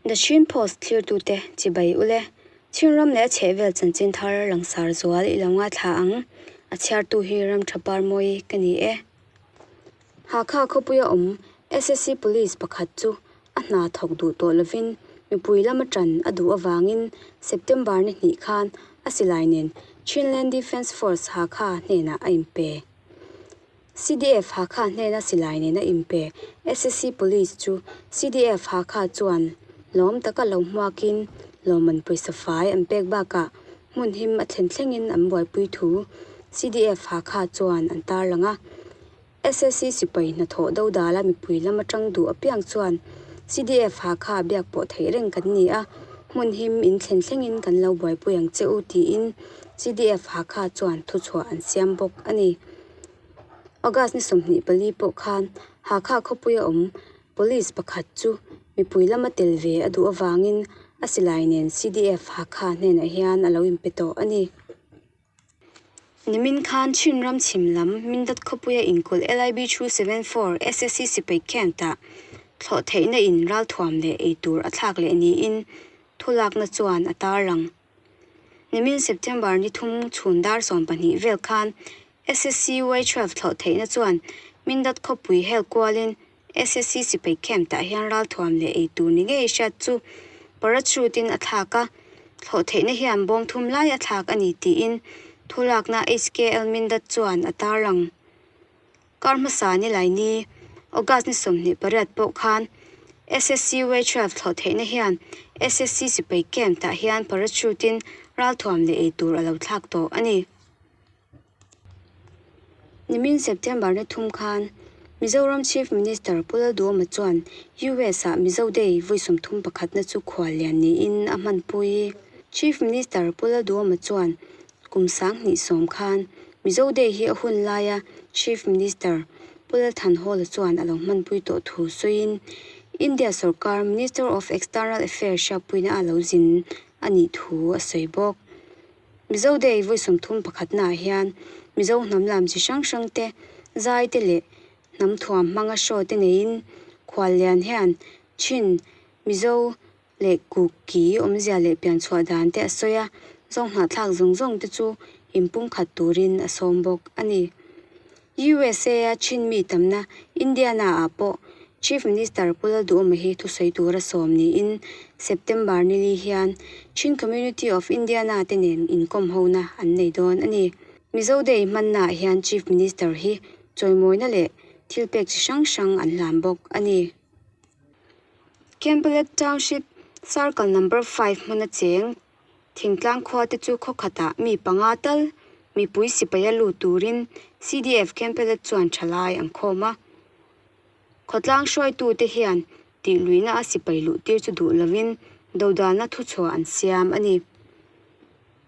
The Chin Post thlirtute chibai ule. Chinram leh a chhehvel chanchin thar langsar zual i lo ngaithla ang. A chhiartu hi Ramtha Parmawi ka ni e. Hakha khawpuia awm SSC Police pakhat chu a hna thawk duh tawh lovin mipui lama tan a duh avangin September ni hnih khan a silai nen Chinland Defence Force Hakha hnenah a inpe. CDF Hakha hnena silai nena inpe SSC Police chu CDF Hakha chuan lawm taka lo hmuakin lawmman pawisa fai an pek bakah hmun him a thlen thlengin an buaipui thu CDF Hakha chuan an tarlang a. SSC sipai hnathawh dodala mipui lam atang duh apiang chuan CDF Hakha biak pawh theih reng kan ni a, hmun him in thlen thlengin kan lo buaipui ang che u tiin CDF Hakha chuan thuchhuah an siam bawk a ni. August ni 24 pawh khan Hakha khawpuia awm Police pakhat chu mipui lama tel ve a duh avangin a silai nen CDF Hakha hnenah hian a lo inpe tawh a ni. Nimin khan Chinram chhim lam Mindat khawpuia inkulh LIB 274 SSC sipai camp-ah thlawh theihna in ralthuam leh eitur a thlak leh niin thulakna chuan a tarlang. Nimin September ni thum chhun dar 12 vel khan SSC Y12 thlawh theihna chuan Mindat khawpui hel kualin SSC sipai camp tah hian ralthuam leh ei tur ni ngei hriat chu parachute in a thlak a, thlawh theihna hian bawm thum lai a thlak a ni tiin thulakna HKL Mindat chuan a tarlang. Kar hmasa ni lai ni, August ni 28 pawh khan SSC Y12 thlawh theihna hian SSC sipai camp tah hian parachute in ralthuam leh ei tur a lo thlak tawh a ni. Nimin September ni thum khan Mizoram Chief Minister Pu Lalduhoma chuan US ah Mizo Day vawi 31 na chu khual lian niin a hmanpui. Chief Minister Pu Lalduhoma chuan kum 2010 khan Mizo Day hi a hun laia Chief Minister Pu Lalthanhawla chuan a lo hmanpui tawh thu sawiin India sarkar Minister of External Affairs hriatpuina a lo zin a nih thu a sawi bawk. Mizo Day vawi 31 naah hian Mizo hnam lam chi hrang hrang te, zai te leh hnam thuam hmanga show te neiin khual lian hian Chin, Mizo leh Kuki awmzia leh pianchhuah dan te a sawi a, zawng hnahthlak zawng zawng te chu inpumkhat turin a sawm bawk a ni. USA a Chin mi tamna Indiana ah pawh Chief Minister Pu Lalduhoma hi thusawi tura sawm niin September ni li hian Chin Community of Indiana te nen inkawm hona an nei dawn a ni. Mizo Day hmannaah hian Chief Minister hi chawimawina leh thilpek chi hrang hrang an hlan bawk a ni. Campbellett Township Circle Number 5 hmuna cheng Thingtlang khua te chu khaw khatah mi panga tal mipui sipaia lut turin CDF Campbellett chuan thalai an khawm a. Khawtlang hruaitute hian tihluihna a sipai luh tir chu duh lovin dodalna thuchhuah an siam a ni.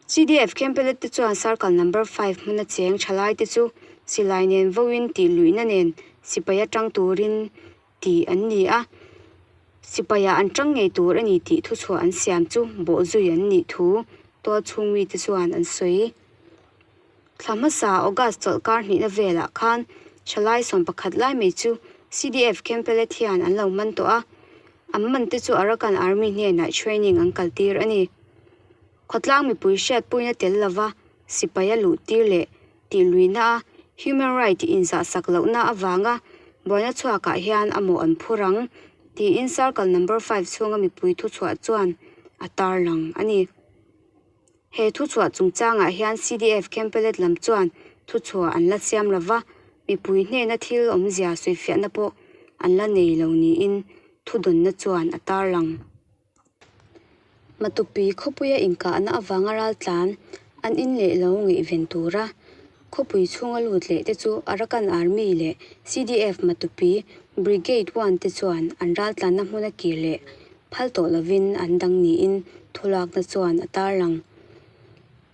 CDF Campbellett te chuan Circle Number 5 hmuna cheng thalai te chu silai nen vawiin tihluihna nen sipai atang turin tih an ni a, sipaiah an tang ngei tur a ni tih thuchhuah an siam chu bawhzui an nih thu tual chhung mite chuan an sawi. Thla hmasa August chawlhkar hnihna velah khan thalai 11 lai mai chu CDF Campbellett hian an lo man tawh a, an man te chu Arakan Army hnenah training an kaltir a ni. Khawtlang mipui hriatpuina tel lova sipai a luh tir leh tihluihna a human right inzahsak lohna avanga buaina chhuakah hian a mawh an phur ang tiin Circle Number 5 chhunga mipui thuchhuah chuan a tarlang a ni. He thuchhuah chungchangah hian CDF Campbellett lam chuan thuchhuah an la siam lova, mipui hnena thil awmzia sawifiahna pawh an la nei lo niin thudawnna chuan a tarlang. Matupi khawpuia inkahna avanga raltlan an in leh lo ngaihven tura khawpui chhunga lut leh te chu Arakan Army leh CDF Matupi Brigade 1 te chuan an raltlanna hmuna kir leh phal tawh lovin an dang niin thulakna chuan a tarlang.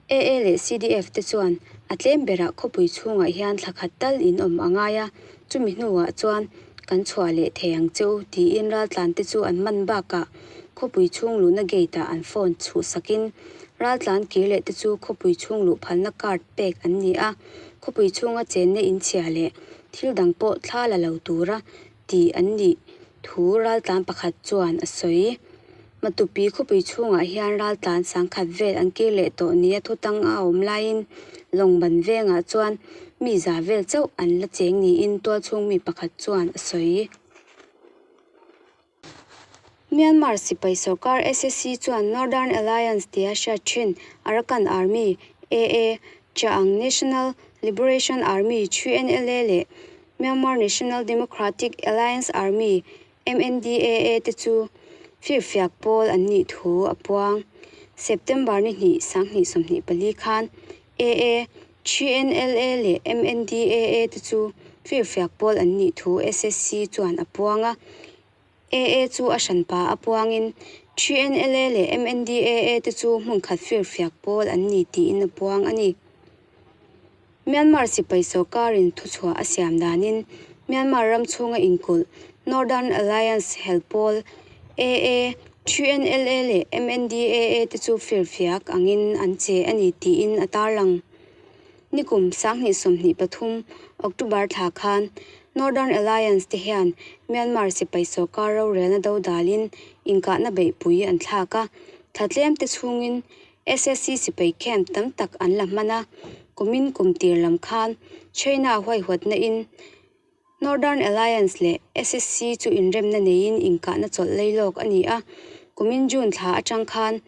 AA leh CDF te chuan a tlem berah khawpui chhungah hian thla khat tal in awm a ngai a, chumi hnuah chuan kan chhuah leh thei ang che u tiin raltlan te chu an man bakah khawpui chhung luhna gate ah an phone chhuhsakin raltlan kir leh te chu khawpui chhung luh phalna card pek an ni a, khawpui chhunga chenna inchhia leh thil dang pawh thla la lo tura tih an nih thu raltlan pakhat chuan a sawi. Matupi khawpui chhungah hian raltlan sangkhat vel an kir leh tawh nia thutang a awm laiin Lawngban vengah chuan mi za vel chauh an la cheng niin tualchhung mi pakhat chuan a sawi. Myanmar sipai sorkar SSC chuan Northern Alliance tia hriat thin Arakan Army, AA, Cha'ang National Liberation Army, CNLA, leh Myanmar National Democratic Alliance Army, MNDAA, te chu firfiak pawl an nih thu a puang. September ni hnih 2024 khan AA, CNLA leh MNDAA te chu firfiak pawl an nih thu SSC chuan a puang a. AA chu a hranpa a puangin CNLA leh MNDAA te chu hmunkhat firfiak pawl an ni tiin a puang a ni. Myanmar sipai sorkarin thuchhuah a siam danin Myanmar ram chhunga inkulh Northern Alliance hel pawl AA, CNLA leh MNDAA te chu firfiak angin an che a ni tiin a tarlang. Nikum 2023 October thla khan Northern Alliance te hian Myanmar sipai sorkar rorelna dodalin inkahna beihpui an thlak a, thla tlem te chhungin SSC sipai camp tam tak an la hman a, kumin kum tir lam khan China huaihawtna in Northern Alliance leh SSC chu inremna neiin inkahna chawlh leilawk a ni a, kumin June thla atang khan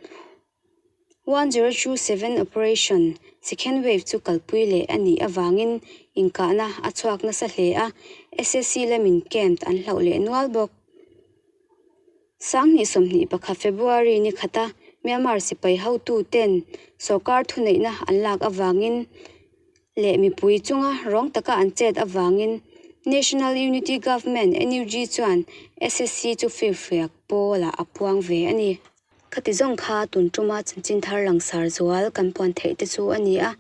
1027 Operation, Second Wave chu kalpui leh a nih avangin inkahna a chhuak nasa hle a, SSC lamin camp an hlauh leh nual bawk. 2021 February ni khata Myanmar sipai hotu ten sorkar thuneihna an lak avangin leh mipui chunga rawng taka an chet avangin National Unity Government, NUG, chuan SSC chu firfiak pawlah a puang ve a ni. Khati zawng kha tun tuma chanchin thar langsar zual kan puan theih te chu a ni a,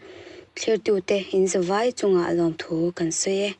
thlirtute in zavai chungah lawmthu kan sawi e.